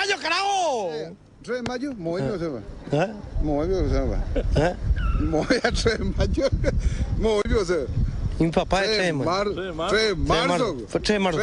mayo, carajo! 3 de mayo, moõipi osẽva. ¿Eh? Moõipi osẽva. ¿Eh? Moõi a 3 de mayo, moõipi osẽva. Mi papá es 3 de mayo. 3 de marzo. 3 de marzo.